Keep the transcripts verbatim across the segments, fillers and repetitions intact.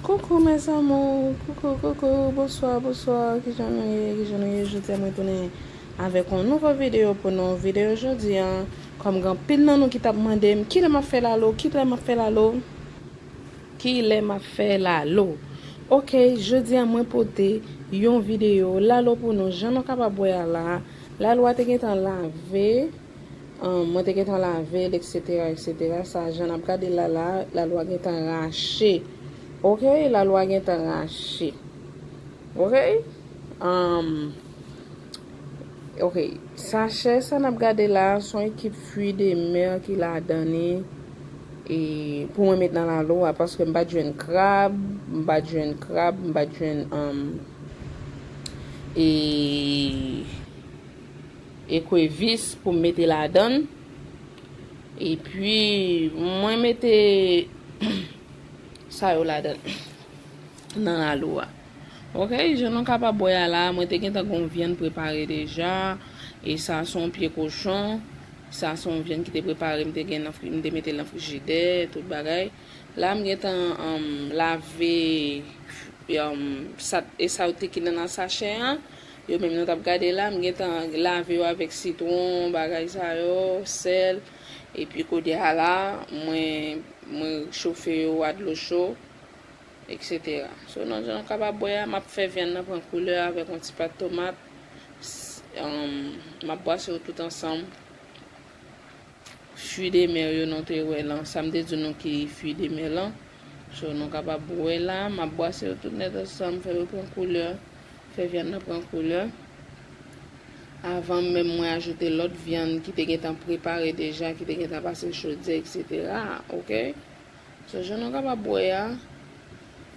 Koukou mes amours, koukou, koukou, bonswa, bonswa, kijan nou ye, kijan nou ye, jodi a mwen tounen avèk yon nouvo videyo pou nou. Videyo jodi a, kòm gen anpil nan nou ki t ap mande m, kilè m ap fè lalo, kilè m ap fè lalo, kilè m ap fè lalo. Ok, jodi a mwen pote yon videyo lalo pou nou, jan nou kapab wè a la, lalo a te gentan lave, Ahn, mwen te gentan lave l, etsetera, etsetera. Sa, jan n ap gade la, la, lalo a gentan rache. Ok, lalo a gentan rache. Ok? Ahn, ok, sachè sa n ap gade la, se yon ekip Fruits-de-mer ki ladan li. E pou mwen met nan lalo a, paske m pa t jwenn krab, m pa t jwenn krab, m pa t jwenn, ahn, e ekrevis pou m mete ladan l. Epi, mwen mete sa yo ladan l, nan lalo a. Ok, jan nou kapab wè a la, mwen te gentan gon vyann prepare deja. E sa se yon pye kochon. Sa se yon vyann ki te prepare, m te gen nan fri-, m te mete l nan frijidè, tout bagay. La, m gentan, um, lave, um, sa, e sa yo te ki nan, nan sachè an. Yo menm nou t ap gade la, m gentan lave yo avèk sitwon, bagay sa yo, sèl. Epi kounye a la, mwen, mwen chofe yo a dlo cho, etsetera. So, nan jan nou kapab wè a, m ap fè vyann nan pran koulè avèk yon ti pat tomat. S-, um, m ap bwase yo tout ansanm. Fruits-de-mer yo nou te wè lan. Sa m te di nou ki fruits-de-mer lan. So, nou kapab wè la, m ap bwase yo tout nèt ansanm, fè yo pran koulè, fè vyann nan pran koulè. Avan menm mwen ajoute lòt vyann ki te gentan prepare deja, ki te gentan pase chodyè, etsetera. Ok? So, jan nou kapab wè a,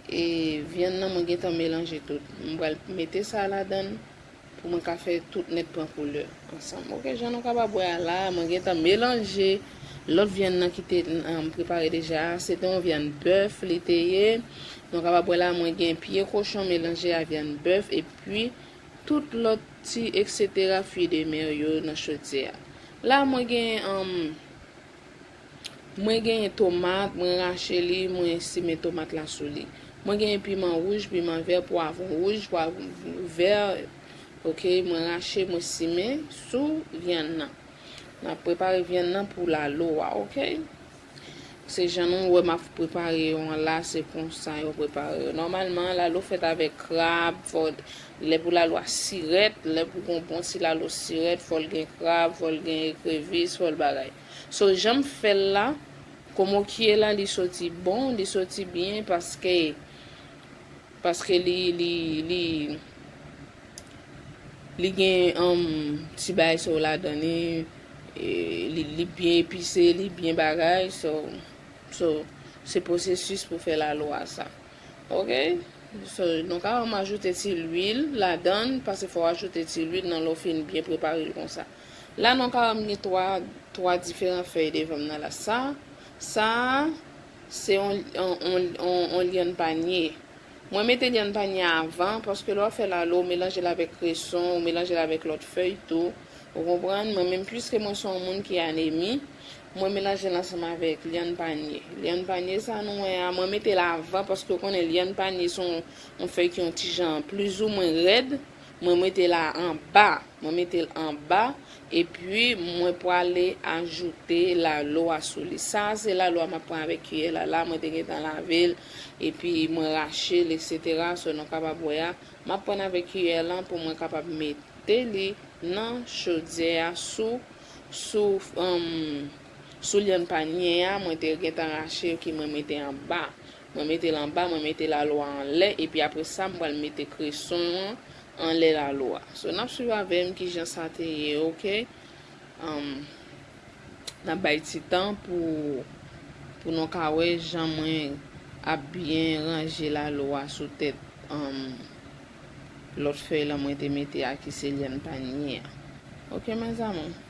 e vyann nan mwen gentan melanje tout. M pral mete sa ladan l. Pou mwen ka fè tout nèt pran koulè ansanm. Ok, jan nou kapab wè a la, mwen gentan melanje lòt vyann nan ki te, um, prepare deja a. Se te yon vyann bèf li te ye. Nou kapab wè la, mwen gen pye kochon melanje a vyann bèf, epi tout lòt ti etsetera fruits-de-mer yo nan chodyè a. La, mwen gen, um, Mwen genyen tomat, mwen rache li, mwen simen tomat la sou li. Mwen genyen piman wouj, piman vè, pwavwon wouj, pwavwon vè. Ok, mwen rache, mwen simen sou vyann nan. N ap prepare vyann nan pou lalo a, ok? Se jan nou wè m ap prepare yo an la, se konsa yo prepare yo. Nòmalman, lalo fèt avèk krab, fò, lè pou lalo a sirèt, lè pou gon bon ti lalo sirèt, fò l gen krab, fò l gen ekrevis, fò l bagay. So, jan m fè l la, kòm okiyè la, li soti bon, li soti byen, paske, paske li, li, li, li gen, um, ti bagay sa yo ladan li, e, li, li byen epise, li byen bagay, so, so, se pwosesis pou fè lalo a sa. Ok? So, nou ka menm ajoute ti lwil ladan l, paske fò w ajoute ti lwil nan lè w fin byen prepare l konsa. La, nou ka wè m gen twa, twa diferan fèy devan m nan la. Sa, sa a, se yon, yon, yon, yon, yon lyann panye. Mwen mete lyann panye avan, paske lè w ap fè lalo, w melanje l avèk kreson, w melanje l avèk lòt fèy tou. Ou konprann? Mwen menm, piske mwen se yon moun ki anemi, mwen melanje l ansanm avèk lyann panye. Lyann panye sa nou wè a, mwen mete l avan, paske w konnen lyann panye se yon, yon fèy ki yon ti jan plizoumwen rèd. Mwen mete l anba. Mwen mete l anba. Epi, mwen prale ajoute lalo a sou li. Sa a, se lalo a m ap pran avèk kiyè la. La, mwen te gentan lave l. Epi, mwen rache l, etsetera. So, nou kapab wè a. M ap pran avèk kiyè lan pou mwen kapab mete li nan chodyè a sou, sou, um, sou lyann panye a. Mwen te gentan rache yo ki mwen mete anba. Mwen mete l anba, mwen mete lalo a anlè, epi apre sa, m pral mete kreson an anlè lalo a. So, n ap swiv avè m kijan sa te ye, ok? Um, n ap bay ti tan pou, pou nou ka wè jan mwen ap byen ranje lalo a sou tèt, um, lòt fèy lan mwen te mete a ki se lyann panye a. Ok, mes amours?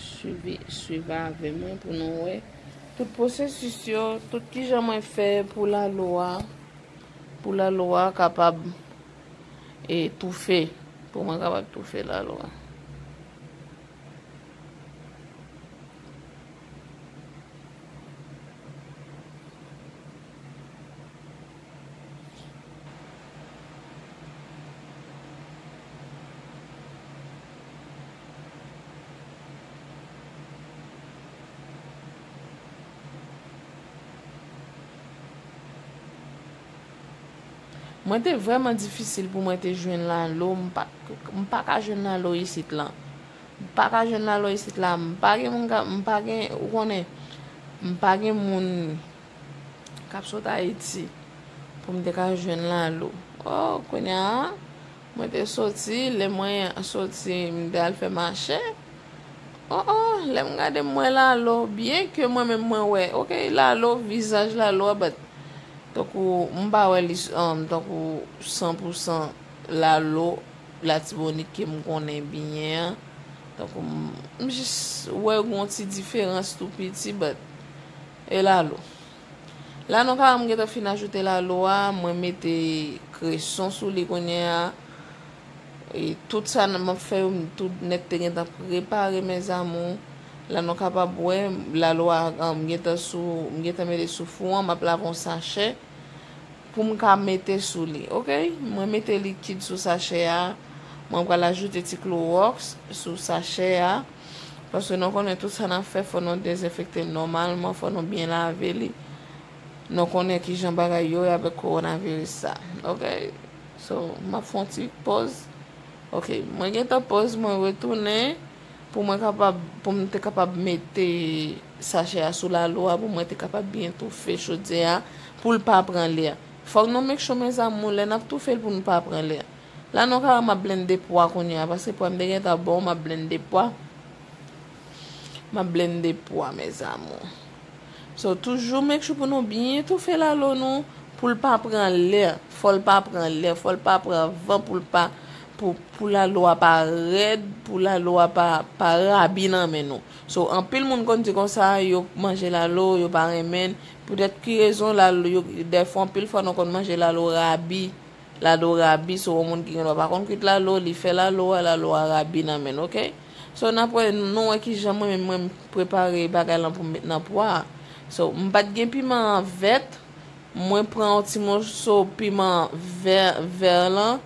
Swiv, swiv avè mwen pou nou wè tout pwosesis yo, tout kijan mwen fè pou lalo a, pou lalo a kapab, e, toufe, pou mwen kapab toufe lalo a. Mwen te vrèman difisil pou mwen te jwenn lalo, m pa, m pa ka jwenn lalo isit lan. M pa ka jwenn lalo isit la, m pa gen moun ka, m pa gen, ou konnen, m pa gen moun k ap sot Ayiti pou m te ka jwenn lalo. Oh, kounye a, mwen te soti, lè mwen soti, m te al fè mache. Oh, oh, lè m gade m wè lalo, byen ke mwen menm mwen wè, ok, lalo, vizaj lalo a, but tankou m pa wè li s- um, tankou san pou san lalo Latibonit ke m konnen byen an. Tankou m, m jis wè gon ti diferans tou piti, but e lalo. La non ka m gentan fin ajoute lalo a, mwen mete kreson sou li kounye a. E tout sa m ap fè yo, m tout nèt te gentan prepare, mes amours. La nou kapab wè, lalo a, um, m gentan sou, m gentan mete sou fou an, m ap lave yon sachè pou m ka mete sou li, ok? Mwen mete likid sou sachè a, mwen pral ajoute ti klowòks sou sachè a, paske nou konnen tout sa n ap fè, fò nou dezenfekte l nòmalman, fò nou byen lave li. Nou konnen kijan bagay yo ye avèk kowonaviris sa, ok? So, m ap fè yon ti pòz. Ok, mwen gentan pòz, mwen retounen pou mwen kapab, pou m te kapab mete sachè a sou lalo a, pou mwen te kapab byen toufe chodyè a, pou l pa pran lè. Fòk nou make sure, mes amours, lè n ap toufe l pou nou pa pran lè. La nou ka wè m ap blende pwa kounye a, paske pwa m te gentan bon, m ap blende pwa. M ap blende pwa, mes amours. So, toujou make sure pou nou byen toufe lalo nou, pou l pa pran lè, fò l pa pran lè, fò l pa pran van, pou l pa, pou, pou lalo a pa rèd, pou lalo a pa, pa rabi nan men nou. So, anpil moun konn di konsa, yo manje lalo, yo pa renmen l. Poutèt ki rezon lalo, yo, dèfwa, anpil fwa nou konn manje lalo rabi. Lalo rabi, so yon moun ki gen dwa pa konn kwit lalo, li fè lalo a, lalo a rabi nan men l, ok? So, n ap wè, nou wè kijan mwen menm mwen prepare bagay lan pou m met nan pwa a. So, m pa t gen piman vèt, mwen pran yon ti moso piman vè, vè lan,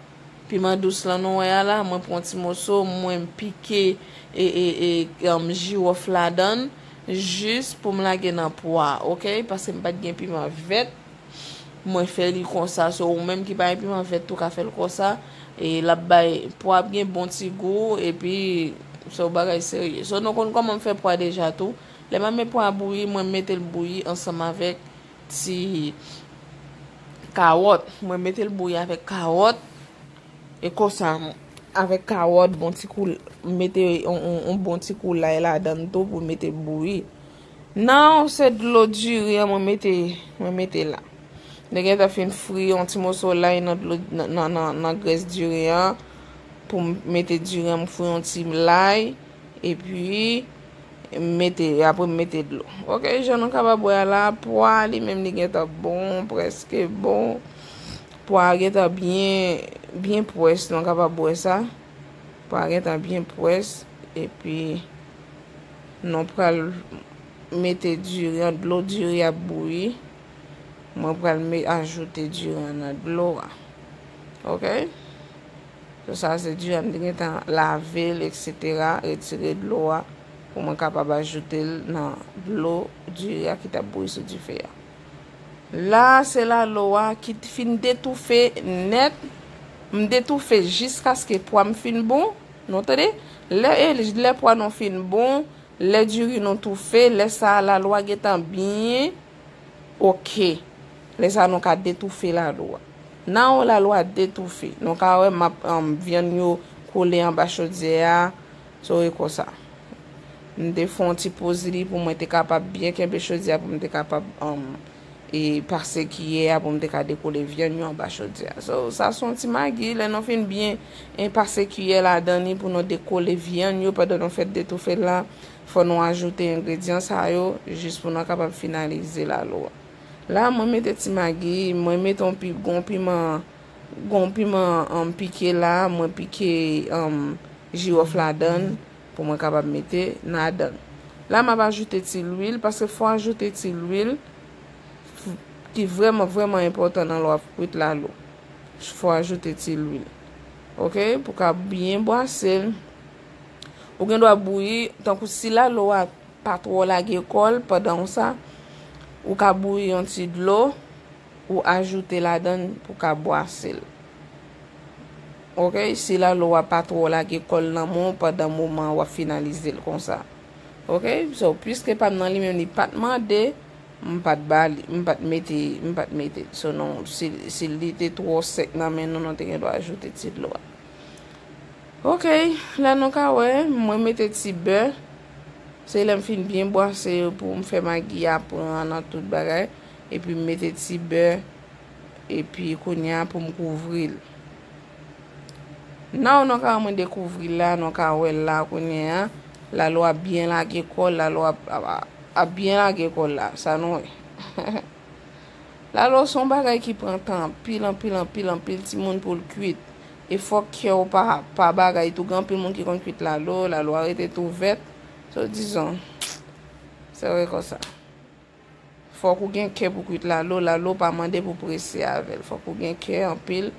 piman dous lan nou wè a la, mwen pran yon ti moso, mwen pike e, e, e, um, jiwòf ladan l, jis pou m lage nan pwa a, ok? Paske m pa t gen piman vèt. Mwen fè li konsa, so ou menm ki pa gen piman vèt tou ka fè l konsa, e l ap bay pwa ap gen bon ti gou, epi se yon bagay serye. So nou konn kòman m fè pwa deja tou. Lè m ap met pwa a bouyi, mwen mete l bouyi ansanm avèk ti kawòt. Mwen mete l bouyi avèk kawòt. E konsa, avèk kawòt, bon ti kou, mete yon, yon, yon bon ti kou lay ladan l tou pou mete bouyi. Now, se dlo diri an mwen mete, mwen mete la. Mwen gentan fin fri yon ti moso lay nan dlo, nan, nan, nan, nan grès diri an. Pou m mete diri an, m fri yon ti lay. Epi, m mete, apre m mete dlo. Ok, jan nou kapab wè a la, pwa li menm li gentan bon, prèske bon. Pwa a gentan byen, byen pwès, nou kapab wè sa. Pwa a gentan byen pwès, epi nou pral mete diri an, dlo diri ap bouyi. Mwen pral me, ajoute diri an nan dlo a. Ok? So, sa se diri a m te gentan lave l, etsetera, retire dlo a, pou mwen kapab ajoute l nan dlo diri a ki t ap bouyi sou dife a. La, se lalo a ki t fin detoufe nèt. M detoufe jiskaske pwa m fin bon. Nou tande? Lè, e, lè pwa nou fin bon, lè diri nou toufe, lè sa a lalo a gentan byen oke. Lè sa a nou ka detoufe lalo a. Nan lalo a detoufe. Nou ka wè m ap, um, vyann yo kole anba chodyè a. So, e konsa. M te fè yon ti poz li pou mwen te kapab byen kenbe chodyè a, pou m te kapab, um, e pase kiyè a pou m te ka dekole vyann yo anba chodyè a. So, sa se yon ti magi. Lè nou fin byen, e, pase kiyè ladan li pou nou dekole vyann yo pandan nou fèk detoufe l la, fò nou ajoute engredyan sa yo jis pou nou kapab finalize lalo a. La, mwen mete ti magi, mwen mete yon pi, gon piman, gon piman, um, pike la, mwen pike, um, jiwòf ladan l pou mwen kapab mete ladan l. La, m ap ajoute ti lwil, paske fò ajoute ti lwil, ki vrèman, vrèman enpòtan nan lè w ap kwit lalo. Fò ajoute ti lwil. Ok? Pou ka byen bwase l. Ou gen dwa bouyi, tankou si lalo a pa twò lage kò l pandan w sa, ou ka bouyi yon ti dlo. ou ajoute ladan l pou ka bwase l. Ok, si lalo a pa twò lage kò l nan men w pandan moman w ap finalize l konsa. Ok, so, piske pa m nan li menm, li pa t mande, m pa t ba li, m pa t mete, m pa t mete l. So, non, si, si li te twò sèk nan men nou, nou te gen dwa ajoute ti dlo a. Ok, la nou ka wè, mwen mete ti bè. Se lè m fin byen bwase yo pou m fè magi a pran nan tout bagay. Epi m mete ti bè. Epi kounye a pou m kouvri l. Nan nou ka wè mwen dekouvri l la, nou ka wè l la kounye a. Lalo a byen lage kò l, lalo a, a, a, a byen lage kò l la. Sa nou wè. Lalo se yon bagay ki pran tan anpil, anpil, anpil, anpil timoun pou l kwit. E fòk kè w pa, pa bagay tou. Gen anpil moun ki konn kwit lalo, lalo a rete tou vèt. So, dizon, se vre konsa. Fòk ou gen kè pou kwit lalo. Lalo pa mande pou prese avè l. Fòk ou gen kè anpil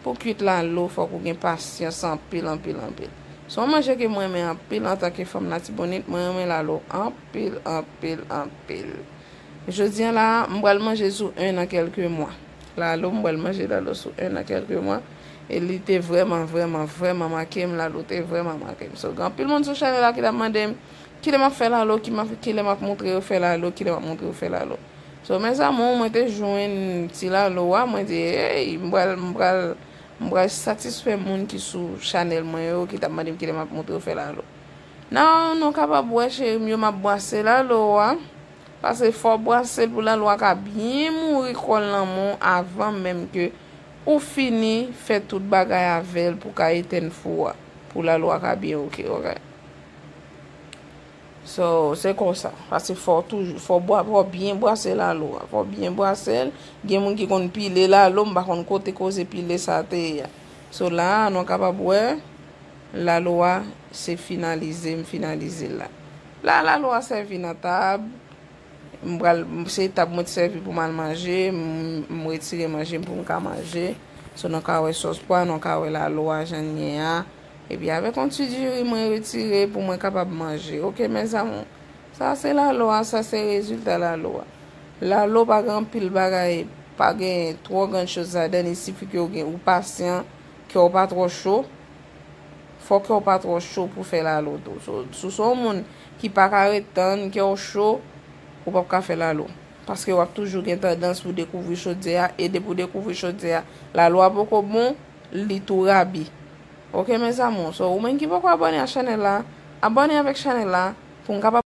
pou kwit lalo. Fòk ou gen pasyans anpil, anpil, anpil. Se yon manje ke mwen renmen anpil antanke fanm Latibonit. Mwen renmen lalo anpil, anpil, anpil. Jodi a la, m pral manje sou en nan kèlke mwa. Lalo, m pral manje lalo sou en nan kèlke mwa. E li te vrèman, vrèman, vrèman make m. Lalo te vrèman make m. So, gen anpil moun sou chanèl la ki t ap mande m, kilè m ap fè lalo, ki m ap, kilè m ap montre yo fè lalo, kilè m ap montre yo fè lalo. So, mes amours, mwen te jwenn ti lalo a, mwen di, hey, m pral, m pral, m pral satisfè moun ki sou chanèl mwen yo, ki t ap mande m kilè m ap montre yo fè lalo. Nan, nou kapab wè, cheri m yo, m ap bwase lalo a. Paske fò w bwase l pou lalo a ka byen mouri kò l nan men w avan menm ke ou fini fè tout bagay avè l pou ka etèn fou a. Pou lalo a ka byen oke, oke. So, se konsa. Paske fò w toujou, fò w bwa, fò w byen bwase lalo a. Fò w byen bwase l. Gen moun ki konn pile lalo, m pa konn kote koze pile sa te ye a. So, la a, nou kapab wè, lalo a, se finalize, m finalize l la. La, lalo a sèvi nan tab. M pral, se tab mwen t sèvi pou m al manje, m, m retire manje m pou m ka manje. So, nou ka wè sòs pwa, nou ka wè lalo a jan l ye a. Epi avèk yon ti diri mwen retire pou mwen kapab manje. Oke, mes amours. Sa se lalo a, sa se rezilta lalo a. Lalo pa gen anpil bagay, pa gen twò grann choz ladan, il sifi ke w gen, ou pasyan, ke w pa twò cho. Fò kè w pa twò cho pou fè lalo tou. So, si w se yon moun ki pa ka ret tann kè w cho, ou p ap ka fè lalo. Paske w ap toujou gen tandans pou dekouvri chodyè a, e depi w dekouvri chodyè a, lalo a poko bon, li tou rabi. Oke, mes amours. So, ou menm ki poko abòne a chanèl la, abòne avèk chanèl la pou m kapab